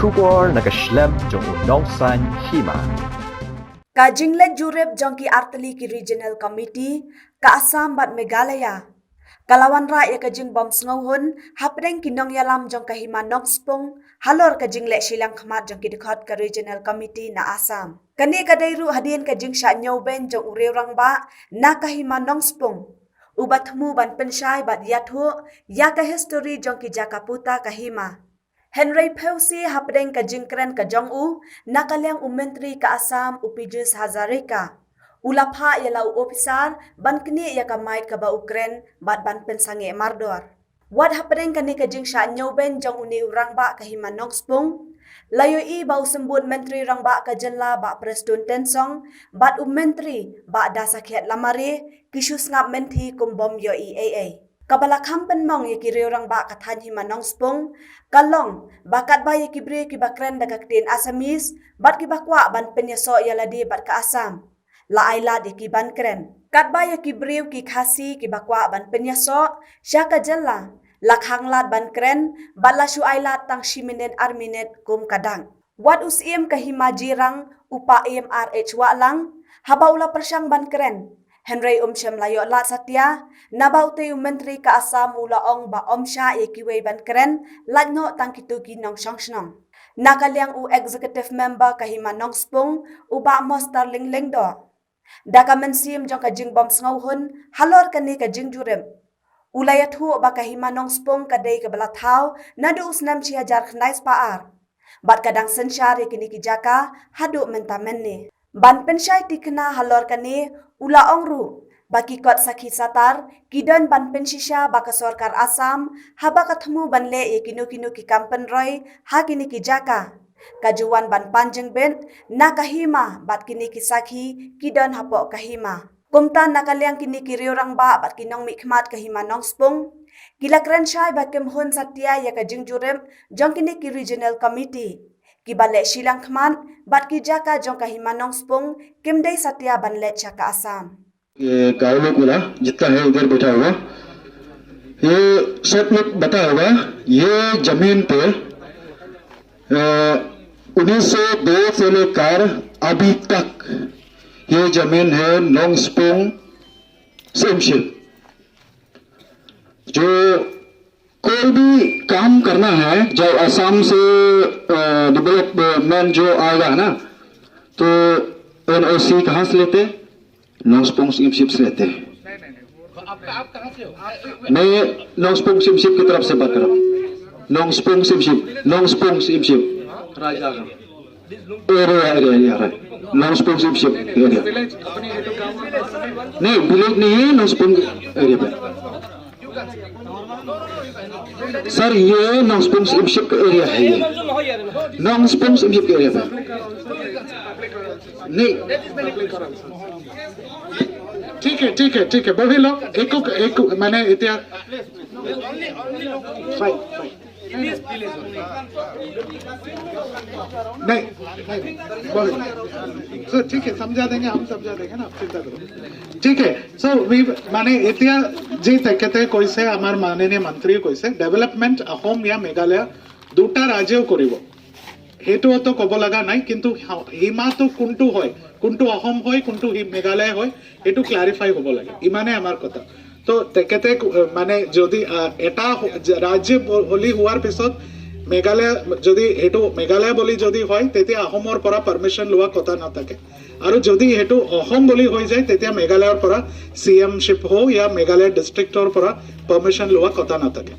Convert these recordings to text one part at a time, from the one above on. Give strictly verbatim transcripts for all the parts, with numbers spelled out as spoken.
Khubor na ka shlem jong u nongsan hima. Ka jingleit jurip jong ki artylli ki regional committee ka Assam bad Meghalaya ka la wanrah ïa ka jingbym sngewhun hapdeng ki nongïalam jong ka hima Nongspung halor ka jingleh shiliang khmat jong ki dkhot ka regional committee na Assam. Kane ka dei ruh hadien ka jingshah ñiewbeiñ jong u riew rangbah na ka hima Nongspung, uba thmu ban pynshai bad ïathuh ïa ka history jong ki jaka puta ka hima. Hynrei phewse hapdeng ka jingkren ka jong u na ka liang u Myntri ka Assam u Piyush Hazarika, u la phah ïa la u ophisar ban knieh ïa ka mic kaba u kren bad ban pynsangeh mardor. Wat hapdeng kane ka jingshah ñiewbeiñ jong une u rangbah ka hima Nongspung, la ïohi ba u symbud Myntri Rangbah ka jylla Bah Prestone Tynsong bad u Myntri Bah Dasakhiat Lamare ki shu sngap mynthi kum bym ïohi ei ei. Kaba la kham pynmong ïa ki riew rangbah ka thaiñ hima Nongspung ka long ba katba ïa ki briew kiba kren da ka ktien Assamese bad kiba kwah ban pynïasoh ïa lade bad ka Assam, la ailad ïa ki ban kren. Katba ïa ki briew ki Khasi kiba kwah ban pynïasoh sha ka jylla, la khang lad ban kren bad la shu ailad tang shi minit ar minit kum ka dak. Wat u Syiem ka hima Jirang u Bah M R H Wahlang, haba u la pyrshang ban kren, hynrei um shym la ïoh lad satia, naba utei u Myntri ka Assam u la ong ba ym shah ïa kiwei ban kren, lait noh tang kito ki nongshong shnong. Na ka liang u Executive Member ka hima Nongspung u Bah Mostarling Lyngdoh, da ka mynsiem jong ka jingbym sngewhun halor kane ka jingjurip, u la ïathuh ba ka hima Nongspung ka dei kaba la thaw naduh u snem shi hajar khyndai spah ar bad ka dang synshar ïa kine ki jaka haduh mynta mynne. Ban pynshai thikna halor kane, u la ong ruh ba ki kot sakhi satar ki don ban pynshisha ba ka sorkar Assam haba ka thmu ban leh ïa kino kino ki kam pynroi ha kine ki jaka, ka ju wan ban pan jingbit na ka hima bad kine ki sakhi ki don hapoh ka hima. Kumta na ka liang kine ki riew rangbah bad ki nongmihkhmat ka hima Nongspung ki la kren shai ba kim hun satia ïa ka jingjurip jong kine ki regional committee kiba leh shiliang khmat bad ki jaka jong ka hima Nongspung kim dei satia ban leit sha ka Assam. ये गाँव लोग बोला, जितना है इधर बैठा हुआ, ये सब लोग बता होगा, ये जमीन पे उन्नीस सौ दो से लेकर अभी तक ये जमीन है नोंगस्पुंग सिमशिप। जो कोई भी काम करना है, जब आसाम से डेवलपमेंट जो आएगा ना, तो एनओसी कहाँ से लेते? नोंगस्पुंग सिमशिप से लेते हैं। मैं नोंगस्पुंग सिमशिप की तरफ से बात कर रहा हूँ। नोंगस्पुंग सिमशिप, नोंगस्पुंग सिमशिप। एरिया, एरिया, एरिया, राइट। नोंगस्पुंग सिमशिप एरिया। नहीं, विलेज नहीं है, नोंगस्पुंग एरिया पे। सर, ये नोंगस्पुंग सिमशिप का एरिया है, ये नोंगस्पुंग सिमशिप का एरिया है। नहीं, ठीक है, ठीक है, ठीक है, বহি লওক। একো, একো, মানে এতিয়া, fine, fine। नहीं, नहीं, বহি। So, ठीक है, समझा देंगे, हम समझा देंगे ना, आप चिंता करो। ठीक है, so, we, মানে এতিয়া যি তেখেতে কৈছে, আমাৰ মাননীয় মন্ত্ৰীয়ে কৈছে, ডেভেলপমেণ্ট অসম য়া মেঘালয় দুটা ৰাজ্যও কৰিব। সেইটোতো ক'ব লগা নাই, কিন্তু হিমাটো কোনটো হয়, কোনটো অসম হয়, কোনটো মেঘালয় হয়, সেইটো ক্লাৰিফাই হ'ব লাগে। ইমানে আমাৰ কথা। তো তেখেতে মানে যদি এটা ৰাজ্য বুলি হোৱাৰ পিছত মেঘালয়, যদি সেইটো মেঘালয় বুলি যদি হয়, তেতিয়া অসমৰ পৰা পাৰ্মিশ্যন লোৱা কথা নাথাকে। আৰু যদি সেইটো অসম বুলি হৈ যায়, তেতিয়া মেঘালয়ৰ পৰা চি এম শ্বিপ হওক য়া মেঘালয় ডিষ্ট্ৰিক্টৰ পৰা পাৰ্মিশ্যন লোৱা কথা নাথাকে।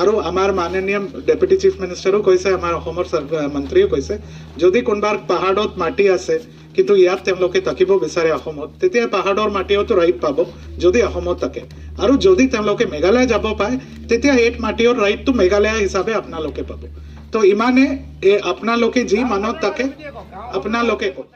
আৰু আমাৰ মাননীয় ডেপুটি চিফ মিনিষ্টাৰো কৈছে, আমাৰ অসমৰ মন্ত্ৰীয়েও কৈছে, যদি কোনোবাৰ পাহাৰত মাটি আছে কিন্তু ইয়াত তেওঁলোকে থাকিব বিচাৰে অসমত, তেতিয়া পাহাৰৰ মাটিওতো ৰাইট পাব যদি অসমত থাকে। আৰু যদি তেওঁলোকে মেঘালয় যাব পায়, তেতিয়া এই মাটিৰ ৰাইটটো মেঘালয় হিচাপে আপোনালোকে পাব। তো ইমানে, আপোনালোকে যি মনত থাকে আপোনালোকে কওক।